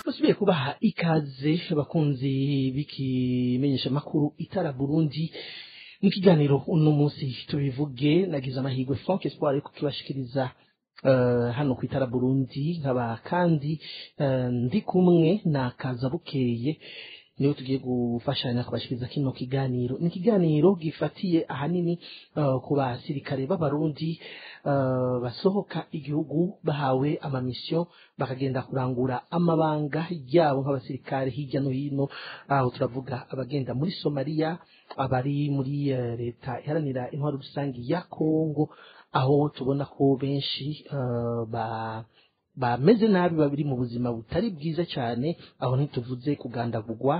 Basubiye kubaha ikaze bakunzi b'ikimenyesha makuru Itara Burundi mu kiganiro uno munsi tubivuge. Nagize amahirwe Frank Espoir kukibashikiriza hano ku Itara Burundi, nkaba kandi ndi kumwe na Kazabukeye, niyo tugiye gufashanya kubashikiriza kino kiganiro. Ni ikiganiro gifatiye ahanini ku basirikare b'Abarundi basohoka igihugu bahawe amamisiyo, bakagenda kurangura amabanga yabo nk'abasirikare hirya no hino. Aho turavuga abagenda muri Somalia, abari muri leta iharanira intwaro rusangi ya Kongo, aho tubona ko benshi bameze nabi, babiri mu buzima butari bwiza cyane. Aho ntituvuze kugandagurwa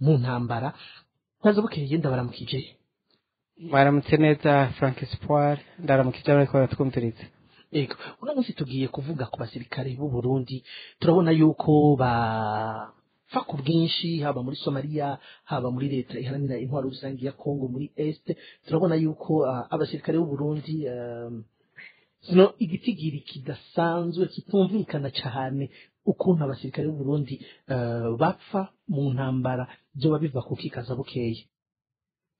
mu ntambara. Kazabukeye, ndabaramukije. Mwaramutse neza Frank Espoir, ndaramukije abariko baratwumviriza. Ego, uno munsi tugiye kuvuga ku basirikare b'u Burundi. Turabona yuko bapfa ku bwinshi, haba muri Somalia, haba muri leta iharanira intwaro rusangi ya Kongo muri Est. Turabona yuko abasirikare b'u Burundi sino igitigiri kidasanzwe kitumvikana cyane ukuntu abasirikare b'u Burundi bapfa mu ntambara. Byoba biva kuki, Kazabukeye?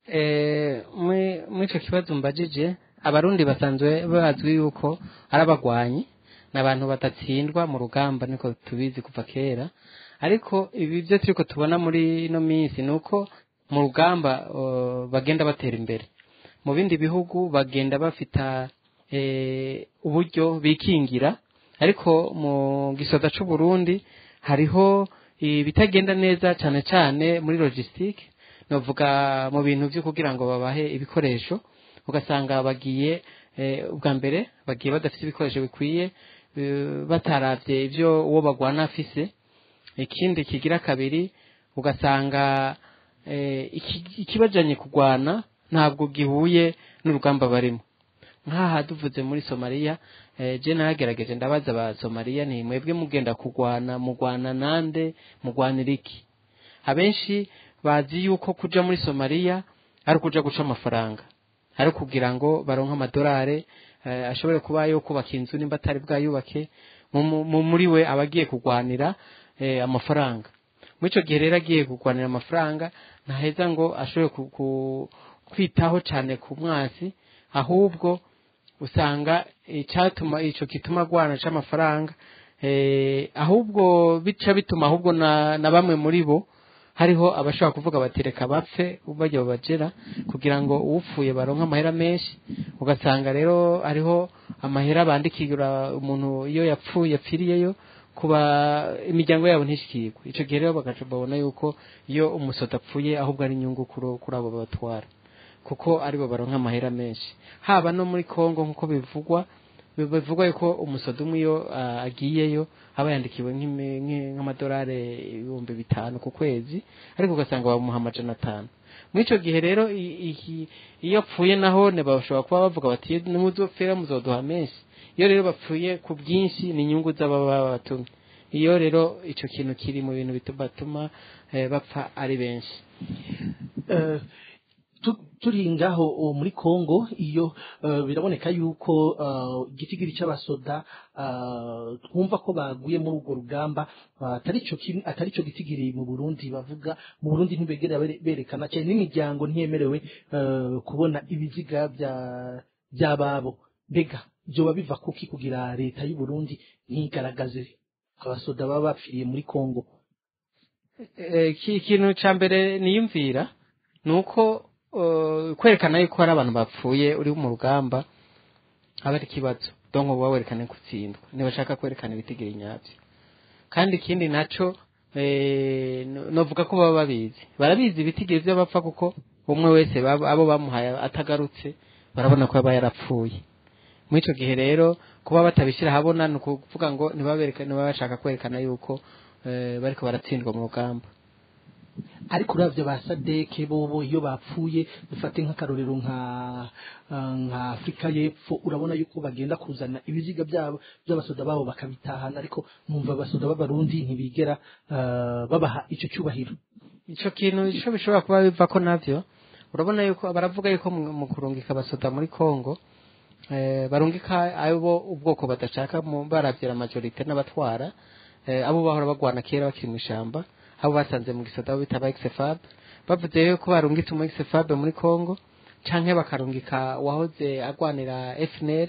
Muri ico kibazo mbajije, Abarundi basanzwe bazwi yuko ari abagwanyi, ni abantu badatsindwa mu rugamba, niko tubizi kuva kera. Ariko ibi byo turiko tubona muri ino minsi ni uko mu rugamba bagenda batera imbere mu bindi bihugu, bagenda bafita uburyo bikingira, ariko mu gisoda c'u Burundi hariho ibitagenda neza, cane cane muri logistique, novuga mu bintu byo kugira ngo babahe ibikoresho. Ugasanga bagiye ubwa mbere bagiye badafite ibikoresho bikwiye, bataravye ibyo uwo bagwana afise. Ikindi kigira kabiri, ugasanga ikibajanye kugwana ntabwo gihuye n'urugamba barimo. Nk'aha duvuze muri Somalia, je nagerageje ndabaza aba Somalia nti: "Mwebwe mugenda kugwana, mugwana nande? Mugwanira iki?" Abenshi bazi yuko kuja muri Somalia ari kuja guca amafaranga, ari kugira ngo baronke amadolari ashobore kuba yo kubaka inzu nimba atari bwayubake. Muri we abagiye kugwanira amafaranga. Muri ico gihe rero agiye kugwanira amafaranga, ntaheza ngo ashobore kwitaho cane ku mwasi, ahubwo usanga icatuma ico gituma agwana c'amafaranga ahubwo bica bituma ahubwo na bamwe muri bo hariho abashobora kuvuga bati: "Reka bapfe bajya babajera kugira ngo uwupfuye baronke amahera menshi." Ugasanga rero hariho amahera bandikira umuntu iyo yapfuye yapfiriyeyo, kuba imiryango yabo ntishikirwe. Ico gihe rero bagaca babona yuko iyo umusoda apfuye ahubwo ari inyungu kuri abo babatwara, kuko aribo baronka amahera menshi. Haba no muri Kongo, nk'uko bivugwa yuko umusoda umwe iyo agiyeyo aba yandikiwe nk'amadolari 5000 ku kwezi, ariko ugasanga bamuha 500. Muri ico gihe rero iyo apfuye naho bashobora kuba bavuga bati: "Nimuzopfira muzoduha menshi." Iyo rero bapfuye ku bwinshi, ni inyungu z'ababa batumye. Iyo rero ico kintu kiri mu bintu batuma bapfa ari benshi. Turi ngaho muri Kongo, iyo biraboneka yuko igitigiri c'abasoda twumva ko baguye muri urwo rugamba atari co gitigiri mu Burundi bavuga. Mu Burundi ntibegera berekana cyane, n'imiryango ntiyemerewe kubona ibiziga by'ababo. Mbega byoba biva kuki kugira leta y'u Burundi ntigaragaze abasoda baba bapfiriye muri Kongo? Ikintu ca mbere niyumvira ni uko kwerekana yuko hari abantu bapfuye uri mu rugamba aba ari ikibazo, donc uba werekana gutsindwa, ntibashaka kwerekana ibitigiri nyabyo. Kandi ikindi naco novuga ko baba babizi, barabizi ibitigiri vy'abapfa, kuko umwe wese abo bamuhaye atagarutse barabona ko aba yarapfuye. Muri ico gihe rero kuba batabishyira ahabona ni ukuvuga ngo ntibabereka, ntibaba bashaka kwerekana yuko bariko baratsindwa mu rugamba. Ariko uravye ba SADC bobo iyo bapfuye, dufate nk'akarorero nka Afrika y'Epfo, urabona yuko bagenda kuzana ibiziga byabo by'abasoda babo bakabitahana, ariko numva abasoda b'Abarundi ntibigera babaha ico cyubahiro. Ico kintu ico bishobora kuba biva ko navyo, urabona yuko baravuga yuko mu kurungika abasoda muri Kongo Barungika abo ubwoko badashaka, baravyera majorité n'abatwara, abo bahora bagwana kera bakiri mu ishamba, abo basanze mu gisoda, abo bita ba ex-FAB. Bavuze yuko barungitse umu ex-FAB muri Congo canke bakarungika wahoze agwanira FNL,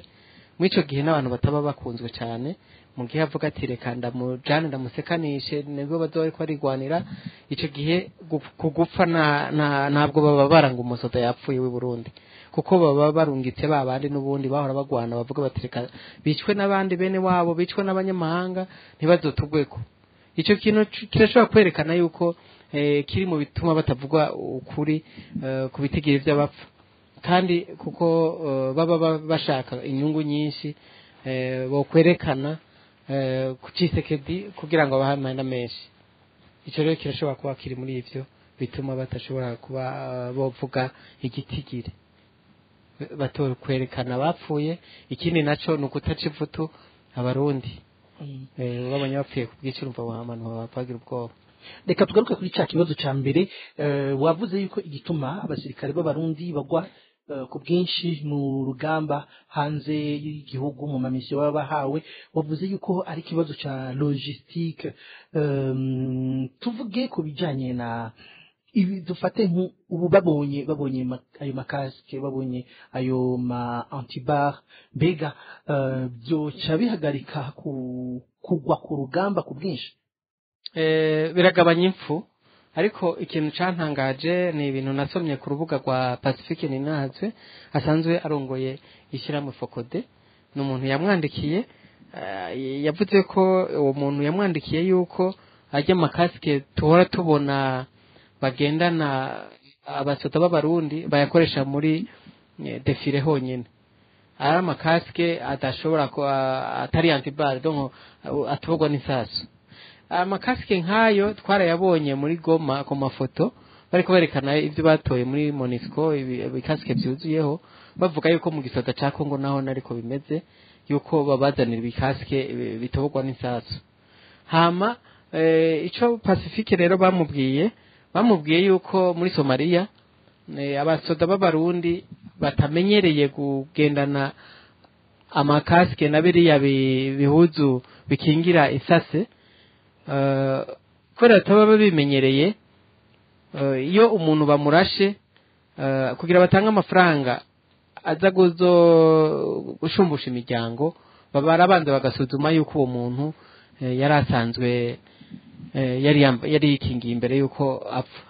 muri ico gihe n'abantu bataba bakunzwe cane. Mu gihe avuga ati reka ndamujane ndamusekanishe, nibwo bazoba bariko barigwanira. Ico gihe kugupfa ntabwo baba baranga umusoda yapfuye w'i Burundi, kuko baba barungitse ba bandi n'ubundi bahora bagwana, bavuga bati reka bicwe n'abandi bene wabo, bicwe n'abanyamahanga, ntibazotugweko. Ico kintu kirashobora kwerekana yuko kiri mu bituma batavugwa ukuri ku bitigiri vy'abapfa, kandi kuko baba bashaka inyungu nyinshi bokwerekana ku Tshisekedi kugira ngo abahe amahera menshi. Ico rero kirashobora kuba kiri muri ivyo bituma badashobora kuba bovuga igitigiri, batokwerekana bapfuye. Ikindi naco ni ukutaca ivutu Abarundi. Babonye bapfuye ku bwinshi, urumva abantu bagira ubwoba. Reka tugaruke kuri cya kibazo cya mbere. Wavuze yuko igituma abasirikare b'Abarundi bagwa ku bwinshi mu rugamba hanze y'igihugu, mu ma missions baba bahawe, wavuze yuko ari ikibazo cya logistique. Tuvuge ku bijyanye na ibi, dufate ubu babonye ayo ma casques, babonye ayo ma antiballes, mbega byoca bihagarika kugwa ku rugamba ku bwinshi? Biragabanya impfu, ariko ikintu cantangaje ni ibintu nasomye ku rubuga rwa Pacifique Ninazwe, asanzwe arongoye ishyirahamwe FOCODE. Ni umuntu yamwandikiye, yavuze ko uwo muntu yamwandikiye yuko ajya ama casques tuhora tubona bagendana abasoda b'Abarundi bayakoresha muri défilé honyine, ari ama casques adashobora atari antiballes, donc atobogwa n'isasu. Ama casques nk'ayo twarayabonye muri Goma ku mafoto, bariko berekana ibyo batoye muri MONUSCO, ibi casques byuzuyeho. Bavuga yuko mu gisoda ca Congo naho nariko bimeze, yuko babazanira ibi casques bitobogwa n'isasu. Hama ico Pacifique rero bamubwiye yuko muri Somalia abasoda b'Abarundi batamenyereye kugendana ama casques na biriya bihuzu bikingira isase, kubera bataba babimenyereye. Iyo umuntu bamurashe, kugira batange amafaranga aza guzo gushumbusha imiryango, barabanza bagasuzuma yuko uwo muntu yari asanzwe yari yikingiye imbere yuko apfa.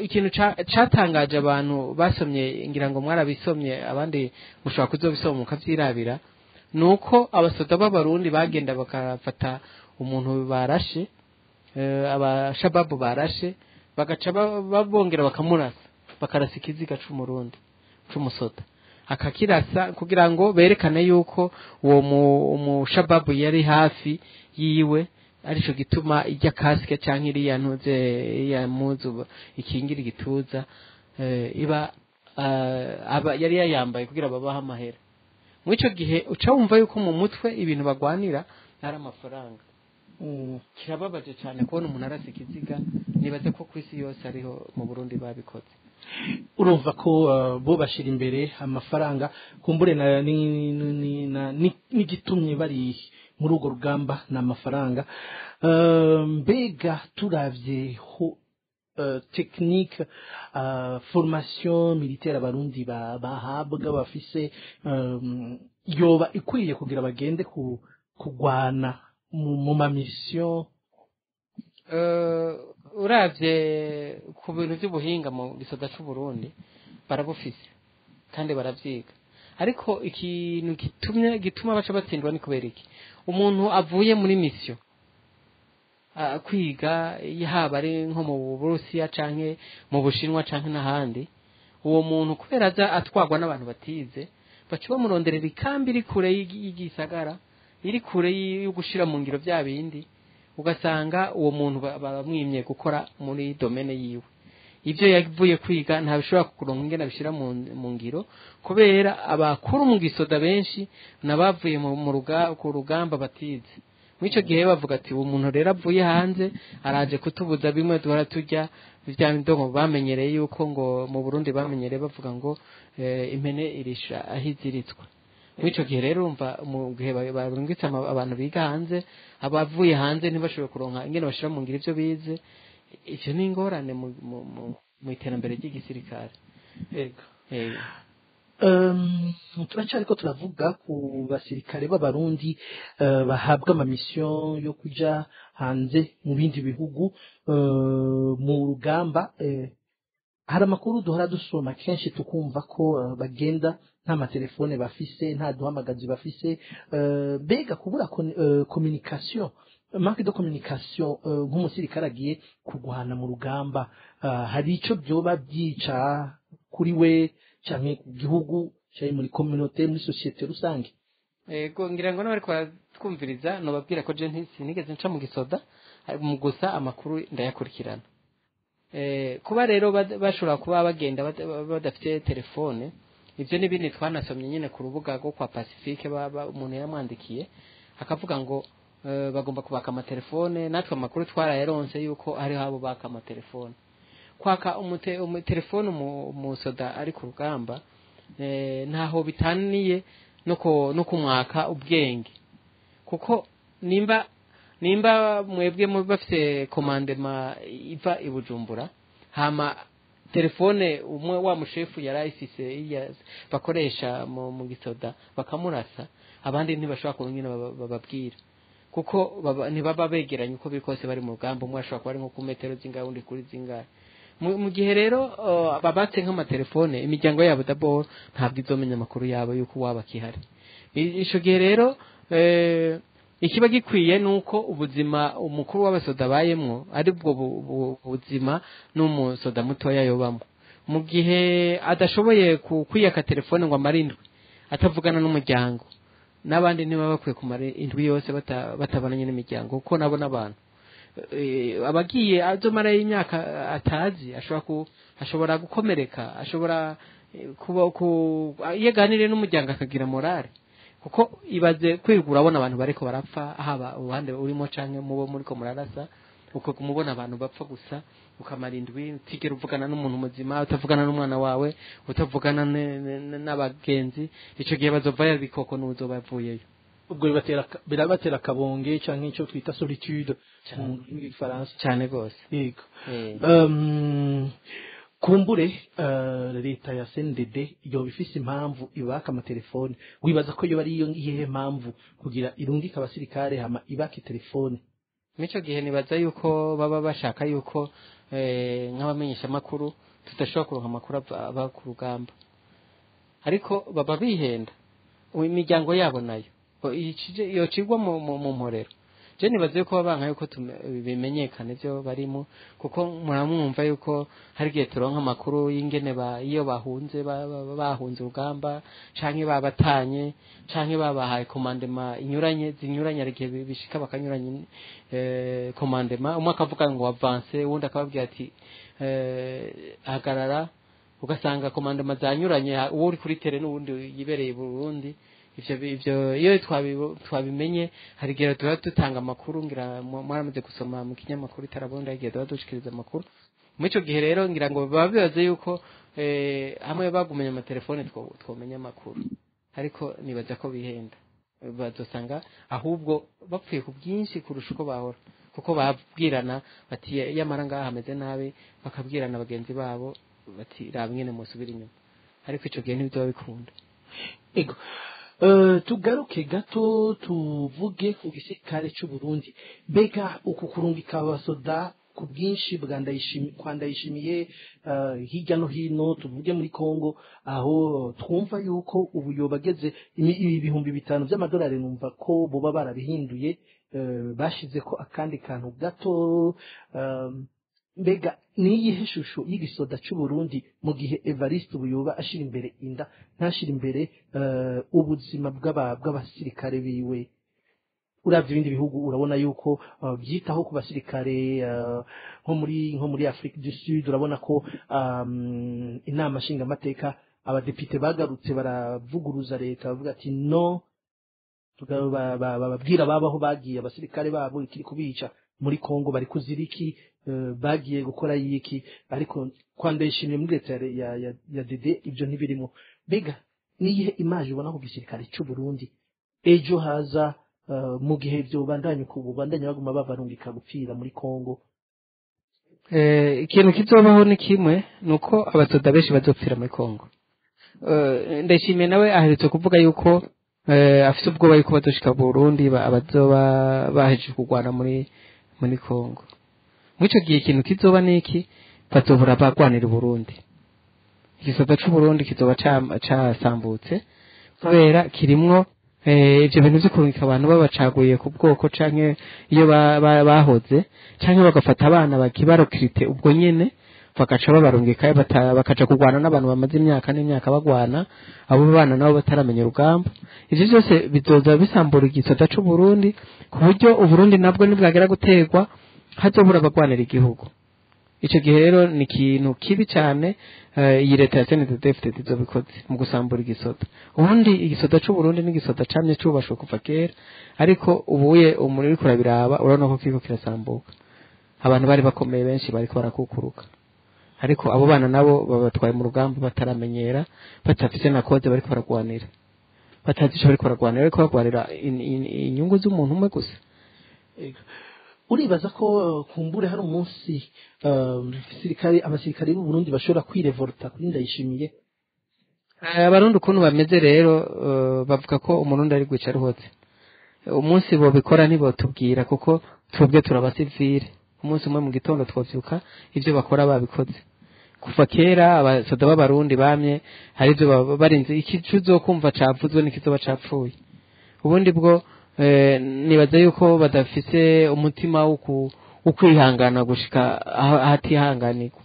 Ikintu catangaje abantu basomye, ngira ngo mwarabisomye, abandi mushobora kuzobisoma mukavyirabira, ni uko abasoda b'Abarundi bagenda bakafata umuntu barashe, abashababu barashe, bagaca bongera bakamurasa, bakarasa ikiziga c'Umurundi, c'umusoda, akakirasa kugira ngo berekane yuko uwo umushababu yari hafi yiwe, arico gituma ijya casque canke iriya ntuze, iriya mpuzu ikingira igituza, iba aba yari yayambaye kugira babahe amahera. Muri ico gihe uca wumva yuko mu mutwe ibintu bagwanira ari amafaranga. Kirababaje cyane kubona umuntu arasa ikiziga. Nibaze ko ku isi yose ariho mu Burundi babikoze. Urumva ko bo bashira imbere amafaranga, kumbure n'igitumye bari muri urwo rugamba ni amafaranga. Mbega turavye ho technique, formation militaire Abarundi bahabwa, bafise, yoba ikwiye kugira bagende kugwana mu ma missions? Uravye ku bintu by'ubuhinga mu gisoda c'u Burundi, barabufise kandi baravyiga, ariko ikintu gitumye gituma baca batsindwa ni kubera iki? Umuntu avuye muri mission kwiga, haba ari nko mu Burusiya canke mu Bushinwa canke n'ahandi, uwo muntu kubera aza atwarwa n'abantu batize, baca bamuronderera ikambi iri kure y'igisagara, iri kure yo gushira mu ngiro bya bindi, ugasanga uwo muntu baramwimye gukora muri domaine yiwe. Ibyo yavuye kwiga ntabishobora kuronka ingene abishira mu ngiro, kubera abakuru mu gisoda benshi nabavuye mu ku rugamba batize. Muri ico gihe bavuga ati uwo muntu rero avuye hanze araje kutubuza bimwe duhora turya, bya ndongo bamenyereye yuko ngo mu Burundi bamenyereye bavuga ngo impene irisha aho iziritswe. Muri ico gihe rero urumva mu gihe barungitse abantu biga hanze, abavuye hanze ntibashobore kuronka ingene bashira mu ngiro ivyo bize. Ivyo ni ingorane mu iterambere ry'igisirikare. Yego. Turacariko turavuga ku basirikare b'Abarundi bahabwa amamisiyo yo kuja hanze mu bindi bihugu mu rugamba. Hari amakuru duhora dusoma kenshi tukumva ko bagenda nta matelefone bafise, nta duhamagazi bafise. Mbega kubura communication, manque de communication, nk'umusirikare agiye kurwana mu rugamba, hari ico byoba byica kuri we canke ku gihugu canke muri communauté, muri société rusange? Ego, ngira ngo n'abariko baratwumviriza nobabwira ko je sinigeze nca mu gisoda, mu gusa amakuru ndayakurikirana. Kuba rero bashobora kuba bagenda badafite telefone, ivyo n'ibindi twanasomye nyene ku rubuga rwo kwa Pacifique, umuntu yaramwandikiye akavuga ngo bagomba kubaka amatelefone. Natwe amakuru twarayaronse yuko hariho abo baka amatelefone. Kwaka umutelefone umusoda ari ku rugamba, ntaho bitaniye no kumwaka ubwenge, kuko nimba mwebwe bafite commandement iva i Bujumbura, hama telefone umwe wa mushefu yarayifise bakoresha mu gisoda, bakamurasa, abandi ntibashobora kuba nyine bababwira, kuko ntibaba begeranye. Uko biri kose bari mu rugamba, umwe ashobora kuba ari nko ku metero zingahe, undi kuri zingahe. Mu gihe rero babatse nk'amatelefone, imiryango yabo d'abord ntabwo izomenya amakuru yabo yuko waba akihari. Ico gihe rero ikiba gikwiye nuko ubuzima umukuru w'abasoda abayemwo ari bwo buzima n'umusoda mutoya yobamwo. Mu gihe adashoboye kwiyaka telefone ngo amare indwi atavugana n'umuryango, n'abandi ntibaba bakwiye kumara indwi yose batabonanye n'imiryango, kuko nabo n'abantu. Abagiye azomara imyaka atazi, ashobora gukomereka, ashobora kuba iyo aganiriye n'umuryango akagira morale, kuko ibaze kwirwa urabona abantu bariko barapfa, haba uruhande urimo canke mubo muriko murarasa, ukaguma ubona abantu bapfa gusa, ukamara indwi utigera uvugana n'umuntu muzima, utavugana n'umwana wawe, utavugana n'abagenzi. Ico gihe bazovayo ibikoko n'uzoba yavuyeyo. Ubwo birabatera akabonge canke ico twita solitude mu rurimi rw'igifaransa. Cane gose. Yego. Kumbure leta ya CNDD yoba ifise impamvu ibaka amatelefone. Wibaza ko yoba ariyo iyihe mpamvu kugira irungike abasirikare hama ibake telefone? Mico gihe nibaza yuko baba bashaka yuko nk'abamenyeshamakuru tudashobora kuronka amakuru ava ku rugamba, ariko baba bihenda. Imiryango yabo nayo yocigwa mu mporero. Je nibaza yuko babanka yuko bimenyekana ivyo barimo, kuko muramwumva yuko hari igihe turonka amakuru y'ingene iyo bahunze, bahunze urugamba canke babatanye canke babahaye commandement inyuranye zinyuranye. Hari igihe bishika bakanyuranye commandement, umwe akavuga ngo avance, uwundi akababwira ati hagarara, ugasanga commandement zanyuranye, uwo uri kuri terrain n'uwundi yibereye i Burundi. Ivyo iyo twabimenye hari igihe tuba dutanga amakuru. Ngira mwaramaze gusoma mu kinyamakuru Itarabonda igihe tuba dushikiriza amakuru. Muri ico gihe rero ngira ngo baba bibaze yuko hamwe bagumenya amatelefone twomenya amakuru, ariko nibaza ko bihenda. Bazosanga ahubwo bapfuye ku bwinshi kurusha uko bahora, kuko babwirana bati yamara ngaha hameze nabi, bakabwirana bagenzi babo bati raba ingene musubira inyuma, ariko ico gihe ntibizoba bikunda. Ego. Tugaruke gato tuvuge ku gisirikare c'u Burundi. Mbega uku kurungika abasoda ku bwinshi bwa kwa Ndayishimiye hirya no hino, tuvuge muri Kongo aho twumva yuko ubu yobageze 5,000 by'amadolari, numva ko boba barabihinduye, bashize ko akandi kantu gato. Mbega niyihe shusho y'igisoda c'u Burundi mu gihe Evariste ubu yoba ashira imbere inda, ntashira imbere ubuzima bw'abasirikare biwe? Uravye ibindi bihugu urabona yuko byitaho ku basirikare, nko muri Afrique du Sud urabona ko inama nshingamateka, abadepite bagarutse baravuguruza leta bavuga ati no, Bababwira babaho bagiye abasirikare babo ikiri kubica muri Kongo bari kuziriki, bagiye gukora yiki, ariko kwa Ndayishimiye muri leta ya DD ibyo ntibirimo. Mbega niyihe image ubona ku gisirikare cy'u Burundi ejo haza, mu gihe ibyo bandanye ku bandanye baguma babarungika gupfira muri Kongo? Ikintu kizobaho ni kimwe, nuko abasoda benshi bazopfira muri Kongo. Ndayishimiye nawe aherutse kuvuga yuko afite ubwoba yuko bazoshika Burundi abazoba bahejeje kurwana muri Kongo. Muri ico gihe ikintu kizoba niki, bazobura bagwanira Burundi. Igisoda c'u Burundi kizoba casambutse kubera kirimwo ivyo bintu vyo kurungika abantu babacaguye ku bwoko canke iyo bahoze, canke bagafata abana bakibarokirite ubwo nyene bagaca babarungika bakaja kurwana n'abantu bamaze imyaka n'imyaka bagwana, abo bana nabo bataramenya urugamba. Ivyo vyose bizoza bisambura igisoda c'u Burundi, ku buryo Uburundi nabwo nibwagera guterwa hazobura abagwanira igihugu. Ico gihe rero ni ikintu kibi cane, iyi leta ya CNDD-FDD izobikoze mu gusambura igisoda. Ubundi igisoda c'u Burundi n'igisoda camye cubashwe kuva kera, ariko ubuye umuriro uriko urabiraba urabona ko kiriko kirasambuka. Abantu bari bakomeye benshi bariko barakukuruka, ariko abo bana nabo babatwaye mu rugamba bataramenyera, batafise na koze bariko baragwanira, batazi ico bariko baragwanira, bariko baragwanira inyungu z'umuntu umwe gusa. Uribaza ko kumbure hari umunsi abasirikare b'u Burundi bashobora kwirevolta kuri Ndayishimiye? Abarundi ukuntu bameze rero, bavuga ko umurundi ari gwica ruhotse. Umunsi bobikora ntibotubwira, kuko twebwe turabasivile. Umunsi umwe mu gitondo twovyuka ivyo bakora babikoze. Kuva kera abasoda b'abarundi bamye hari ivyo barinze, ikicu uzokumva cavuzwe n'ikizoba capfuye. Ubundi bwo nibaza yuko badafise umutima wo kwihangana gushika ahatihanganirwa.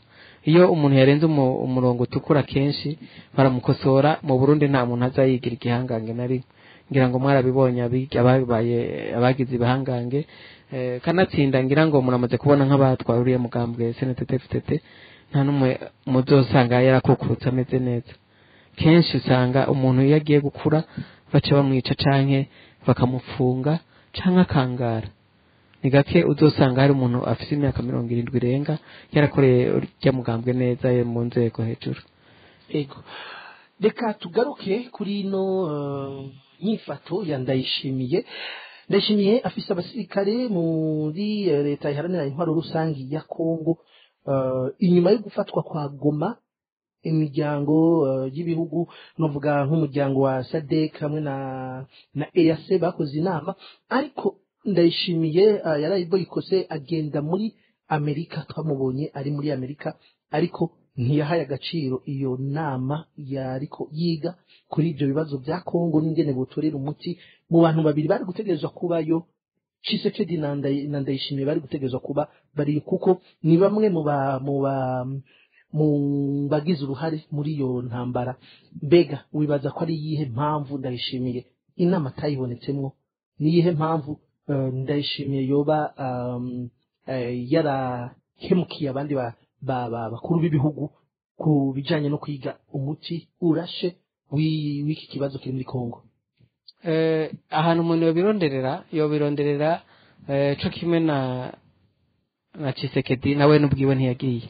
Iyo umuntu yarenze umurongo utukura kenshi baramukosora. Mu Burundi nta muntu azayigira igihangange na rimwe, ngira ngo mwarabibonye ababaye abagize ibihangange. Kanatsinda ngira ngo muramaze kubona nk'abatwaye uriya mugambwe CNDD-FDD, nta n'umwe muzosanga yarakukurutse ameze neza. Kenshi usanga umuntu iyo agiye gukura baca bamwica canke bakamufunga canke akangara. Ni gake uzosanga hari umuntu afise imyaka 70 irenga yarakoreye urya mugambwe neza mu nzego hejuru. Ego, reka tugaruke kuri ino nyifato ya Ndayishimiye. Ndayishimiye afise abasirikare muri leta iharanira intwaro rusangi ya Kongo. Inyuma yo gufatwa kwa Goma, imiryango y'ibihugu, novuga nk'umuryango wa SADC hamwe na EAC bakoze inama, ariko Ndayishimiye yarayiboyikose agenda muri Amerika. Twamubonye ari muri Amerika, ariko ntiyahaye agaciro iyo nama yariko yiga kuri ibyo bibazo bya Kongo n'ingene botorera umuti. Mu bantu babiri bari gutegerezwa kubayo, Tshisekedi na Ndayishimiye bari gutegerezwa kuba bari, kuko ni bamwe mu bagize uruhare muri iyo ntambara. Mbega wibaza ko ari iyihe mpamvu Ndayishimiye inama atayibonetsemwo? Ni iyihe mpamvu Ndayishimiye yoba yarahemukiye abandi bakuru b'ibihugu ku bijanye no kwiga umuti urashe w'iki kibazo kiri muri Kongo? Ahantu umuntu yobironderera co kimwe na Tshisekedi, nawe n'ubwiwe ntiyagiye.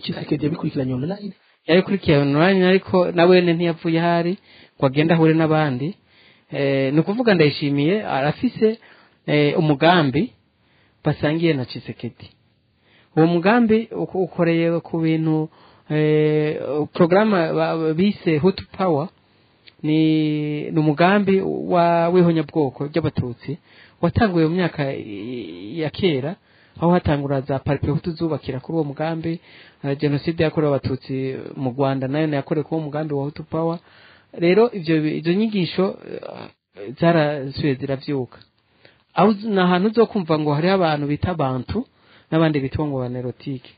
Tshisekedi yabikurikiranye online, yabikurikiranye online, ariko nawe ntiyavuye ahari ngo agende ahure n'abandi. Ni ukuvuga Ndayishimiye arafise umugambi basangiye na Tshisekedi. Uwo mugambi ukoreye ku bintu programme bise Hutu Power, ni umugambi w'ihonyabwoko ry'abatutsi watanguye mu myaka ya kera, aho hatangura za parpe Hutu zubakira kuri uwo mugambi. Genocide yakorewe abatutsi mu Rwanda nayo yakorewe kuri uwo mugambi wa Hutu Power. Rero ivyo nyigisho zarasubiye ziravyuka. Aho ni ahantu uzokumva ngo hariho abantu bita bantu n'abandi bitwa ngo banerotike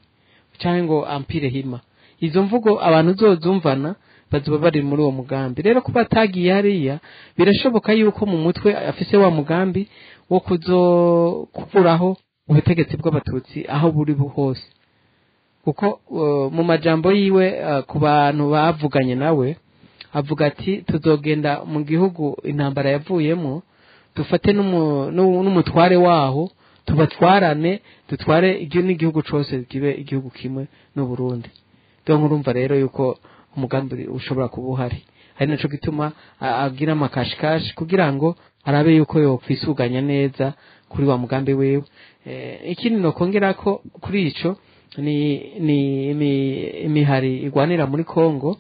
canke ngo ampire hima. Izo mvugo abantu uzozumvana bazoba bari muri uwo mugambi. Rero kuba atagiye hariya, birashoboka yuko mu mutwe afise wa mugambi wo kuzokuraho ubutegetsi bw'abatutsi aho buri hose. Kuko mu majambo yiwe ku bantu bavuganye nawe avuga ati tuzogenda mu gihugu intambara yavuyemo, dufate n'umutware waho, tubatwarane, dutware n'igihugu cose kibe igihugu kimwe n'u Burundi. Donc urumva rero yuko umugambi ushobora kuba uhari, ari naco gituma agira amakashikashi kugira ngo arabe yuko yokwisuganya neza kuri wa mugambi wiwe. Ikindi nokongera ko kuri ico ni imihari igwanira muri Kongo.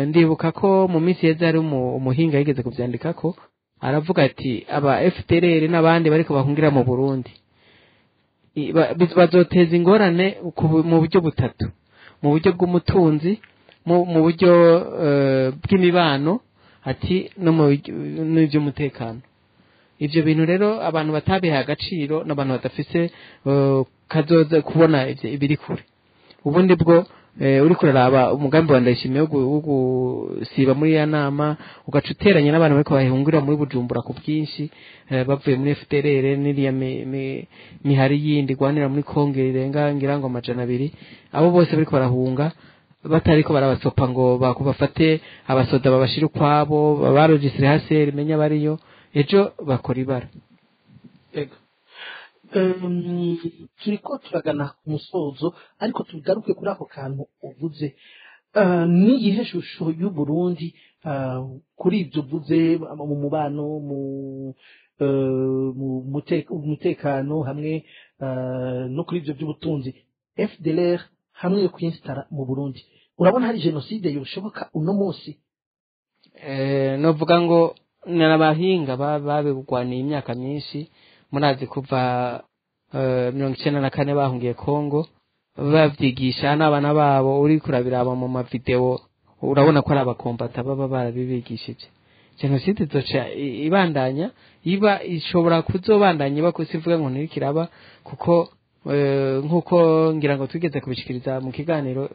Ndibuka ko mu minsi yeze hari umuhinga yigeze kuvyandikako, aravuga ati aba FDLR n'abandi bariko bahungira mu Burundi bazoteza ingorane mu buryo butatu: mu buryo bw'umutunzi, mu buryo bw'imibano, ati no mu by'umutekano. Ivyo bintu rero abantu batabihaye agaciro n'abantu badafise kazoza kubona ibiri kure. Ubundi bwo uri kuraraba umugambi wa Ndayishimiye wo gusiba muri ya nama, ugaca uteranya n'abantu bariko bahungira muri Bujumbura ku bwinshi, bavuye muri FDLR n'iriya mihari yindi igwanira muri Kongo irenga ngira ngo 200, abo bose bariko barahunga batariko barabasopa ngo bafate abasoda babashira ukwabo, babaregistre haseri menya bariyo, ejo bakora ibara. Ego. Turiko turagana ku musozo, ariko tugaruke kuri ako kantu uvuze. Niyihe shusho y'u Burundi kuri ibyo uvuze mu mubano, mu mutekano hamwe no kuri ibyo by'ubutunzi, FDLR hamwe yo kwinstara mu Burundi, urabona hari genocide yoshoboka uno munsi? Novuga ngo n'abahinga babigwaniye imyaka myinshi, murazi kuva 94 bahungiye Kongo, bavyigisha n'abana babo, uri kurabiraba mu mavideo urabona ko ari abakombata baba barabibigishije. Genocide izoca ibandanya iba, ishobora kuzobandanya iba, kusivuga ngo ntirikiraba, kuko nkuko ngira ngo twigeze kubishikiriza mu kiganiro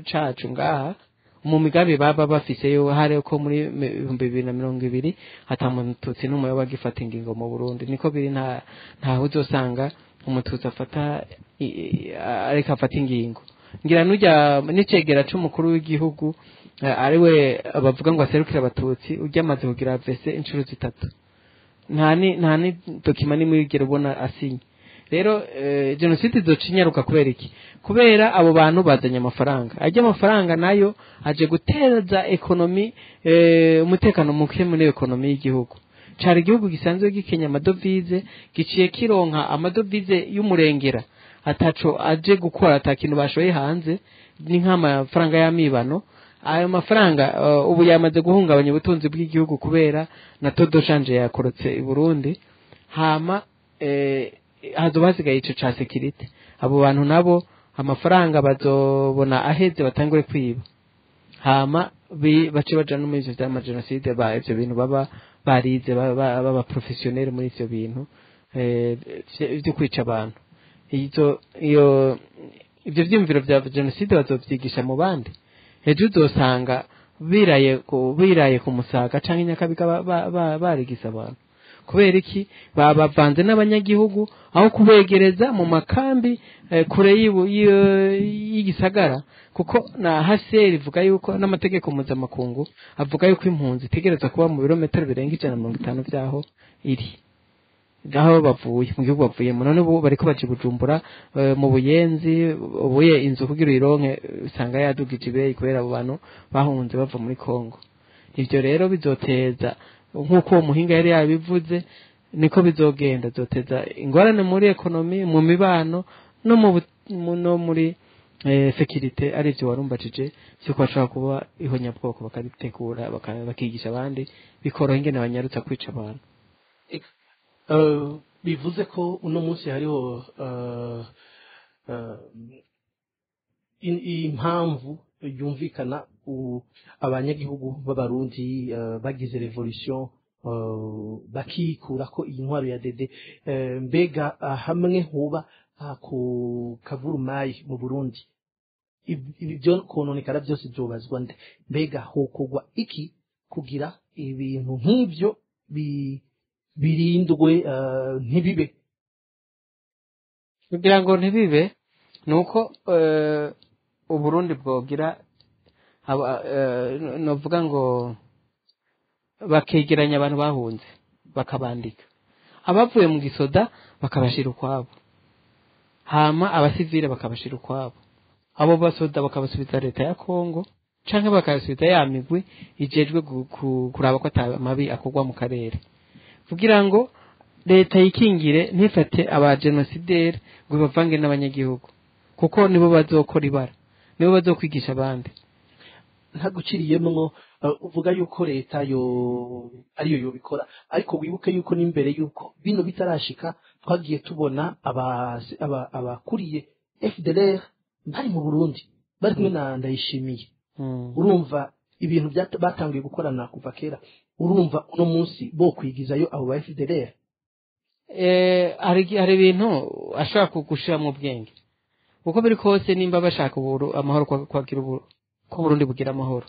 cacu ngaha, mu migambi baba bafise yo hari ko muri 2020 ata mututsi n'umwe bagifata ingingo mu Burundi. Niko biri, nta uzosanga umututsi afata ariko afata ingingo. Ngira nujya n'icegera c'umukuru w'igihugu ariwe bavuga ngo aserukira abatutsi, ujya amaze kugira AVC inshuro 3, nta ni dokima nimwe wigera ubona asinye. Rero genocide izocinyaruka kubera iki? Kubera abo bantu bazanye amafaranga, ajya amafaranga nayo aje guteza ekonomi, umutekano muke muri ekonomi y'igihugu. Cari igihugu gisanzwe gikenya amadovize, giciye kironka amadovize y'umurengera ataco aje gukora, atakintu bashoye hanze, ni nk'amafaranga y'amibano. Ayo mafaranga ubu yamaze guhungabanya ubutunzi bw'igihugu kubera na todo change yakorotse i Burundi. Hama hazoba hasigaye ico ca security, abo bantu nabo amafaranga bazobona aheze batangure kwiba, hama bace baja no muri ivyo vya genocide, ba ivyo bintu baba barize, baba professionnel muri ivyo bintu vyo kwica abantu. Iyo ivyo vyumviro vya genocide bazovyigisha mu bandi, ejo uzosanga biraye ku Musaga canke Nyakabiga barigisa abantu. Kubera iki? Babavanze n'abanyagihugu aho kubegereza mu makambi kure y'igisagara, kuko na HCR ivuga yuko n'amategeko mpuzamakungu avuga yuko impunzi itegerezwa kuba mu birometero birenga 150 vyaho iri, aho bavuye mu gihugu bavuyemo. None ubu bariko baje Bujumbura mu Buyenzi, ubuye inzu kugira uyironke usanga yadugije ibeyi kubera abo bantu bahunze bava muri Kongo. Ivyo rero bizoteza, nkuko uwo muhinga yari yabivuze, niko bizogenda, zoteza ingorane muri ekonomi, mu mibano no no muri security, arivyo warumbajije cyuko bashobora kuba ihonyabwoko bakaritegura bakigisha abandi, bikoroha ingene banyarutsa kwica abantu. Bivuze ko uno munsi hariho impamvu yumvikana abanyagihugu b'abarundi bagize revolution bakikura ko iyi ntwaro ya DD. Mbega hamwe huba ku kavurumayi mu Burundi, ibyo kononekara byose byobazwa nde? Mbega hokogwa iki kugira ibintu nk'ibyo birindwe ntibibe? Kugira ngo ntibibe nuko Uburundi bwogira novuga ngo bakegeranya abantu bahunze bakabandika. Abavuye mu gisoda bakabashira ukwabo, hama abasivile bakabashira ukwabo, abo basoda bakabasubiza leta ya Kongo canke bakabasubiza ya migwi ijejwe kuraba ko mabi akorwa mu karere, kugira ngo leta yikingire ntifate aba genosidere ngo bavange n'abanyagihugu, kuko nibo bazokora ibara, nibo bazokwigisha abandi. Ntaguciriyemwo, uvuga yuko leta yo ariyo yobikora, ariko wibuke yuko n'imbere yuko bino bitarashika twagiye tubona abakuriye FDLR bari mu Burundi bari kumwe na Ndayishimiye. Urumva ibintu batangiye gukorana kuva kera, urumva uno munsi bo kwigizayo abo ba FDLR. Hari ibintu ashaka kugushira mu bwenge, uko biri kose nimba bashaka amahoro kwagira ko Burundi bugira amahoro,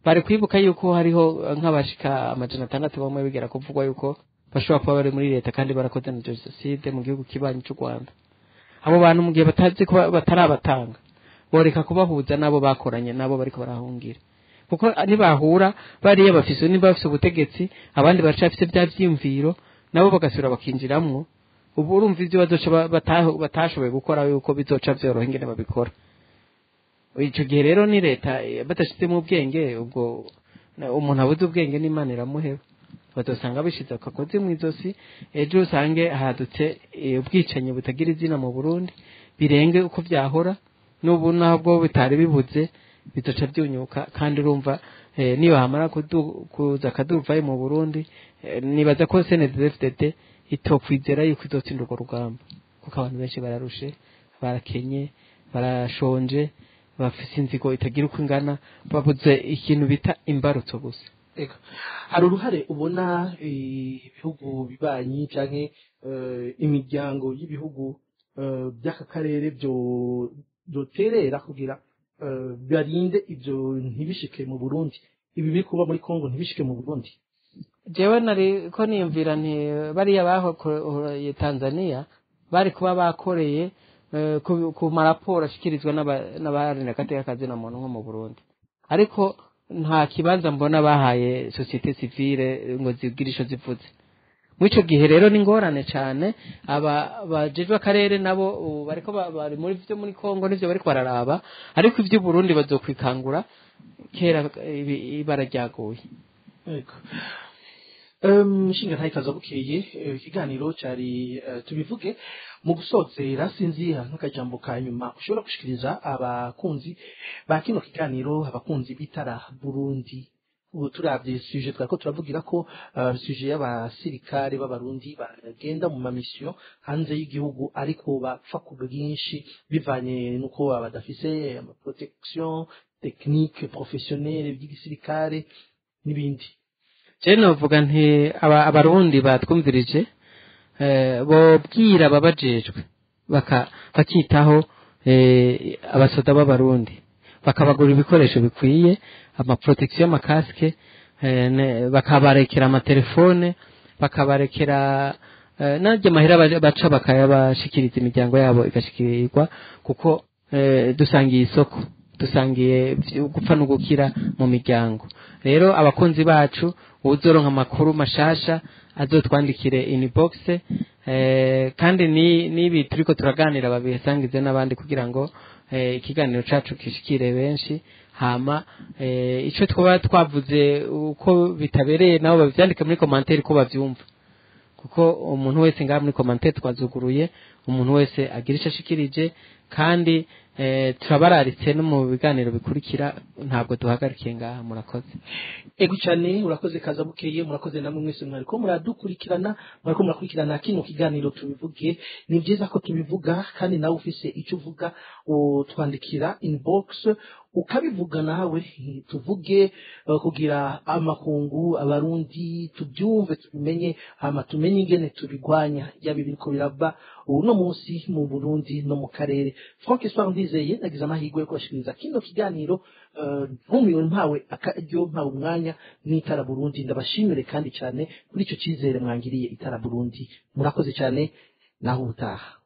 bari kwibuka yuko hariho nk'abashika 600 bamwe bigera kuvugwa yuko bashobora kuba bari muri leta kandi barakoze na jenoside mu gihugu kibanyi cy'u Rwanda. Abo bantu mu gihe batazi ko batarabatanga, boreka kubahuza nabo bakoranye nabo bariko barahungira, kuko nibahura bariya bafise nimba bafise ubutegetsi, abandi baracafise bya vyimviro nabo bagasubira bakinjiramwo. Ubu urumva ivyo bazoca batashoboye gukora yuko bizoca vyoroha ingene babikora. Ico gihe rero ni leta badashizemo ubwenge, ubwo umuntu abuze ubwenge n'Imana iramuheba, badosanga bishize akagozi mu izosi, ejo usange hadutse ubwicanyi butagira izina mu Burundi birenge uko vyahora n'ubu nabwo bitari bibuze bizoca byunyuka. Kandi urumva niba hamara kuza akaduruvayo mu Burundi, nibaza ko CNDD-FDD itokwizera yuko izotsinda urwo rugamba, kuko abantu benshi bararushe, barakenye, barashonje, bafise inzigo itagira uko ingana, babuze ikintu bita imbarutso gusa. Eka hari uruhare ubona ibihugu bibanyi canke imiryango y'ibihugu by'aka karere byo byoterera kugira barinde ibyo ntibishike mu Burundi, ibi biri kuba muri Kongo ntibishike mu Burundi? Jewe nari ko niyumvira nti bariya bahokoreye Tanzania bari kuba bakoreye ku maraporo ashikirizwa n'abaharanira agateka kazina muntu nko mu Burundi, ariko nta kibanza mbona bahaye societe civile ngo zigire ico zivuze. Muri ico gihe rero ni ngorane cane, aba bajejwe akarere nabo bariko bari muri vyo muri Kongo nivyo bariko bararaba, ariko ivyo Burundi bazokwikangura kera ibara ryaguye. Ego. Nshinga ntayi bukeye, ikiganiro cari tubivuge. Mu gusozera sinzi nk'akajambo ka nyuma ushobora gushikiriza abakunzi ba kino kiganiro, abakunzi b'Itara Burundi. Ubu turavye sujet twariko turavugira ko sujet y'abasirikare b'abarundi bagenda mu mamisiyo hanze y'igihugu, ariko bapfa ku bwinshi bivanye nuko badafise ama protection technique professionnelle by'igisirikare n'ibindi. Je novuga nti abarundi batwumvirije bobwira babajejwe bakitaho abasoda b'abarundi, bakabagura ibikoresho bikwiye, ama protection y'amakaske, bakabarekera amatelefone, bakabarekera n'arya mahera baca bakayabashikiriza imiryango yabo igashikirirwa, kuko dusangiye isoko, dusangiye gupfa no gukira mu miryango. Rero abakunzi bacu uzoronka amakuru mashasha azotwandikire inbox, kandi nibi turiko turaganira babisangize n'abandi kugira ngo ikiganiro cacu kishikire benshi. Hama ico twaba twavuze uko bitabereye nabo bavyandike muri commentaire ko bavyumva, kuko umuntu wese ngaha muri commentaire twazuguruye, umuntu wese agira ico ashikirije, kandi turabararitse no mu biganiro bikurikira, ntabwo duhagarikiye ngaha. Murakoze. Ego cyane, urakoze kaza bukeye, murakoze namwe mwese mwariko muradukurikirana, mwariko murakurikirana kino kiganiro tubivuge. Ni byiza ko tubivuga, kandi nawe ufise icyo uvuga utwandikira inbox ukabivuga nawe tuvuge, kugira amakungu abarundi tubyumve tubimenye, hama tumenye ingene tubigwanya yaba ibiriko biraba uno munsi mu Burundi no mu karere. Frank Espoir Ndizeye nagize amahirwe yo kubashikiriza kino kiganiro, ntumiwe mpawe akaryo mpawe umwanya n'Itara Burundi. Ndabashimire kandi cyane kuri ico cizere mwangiriye Itara Burundi. Murakoze cyane, naho ubutaha.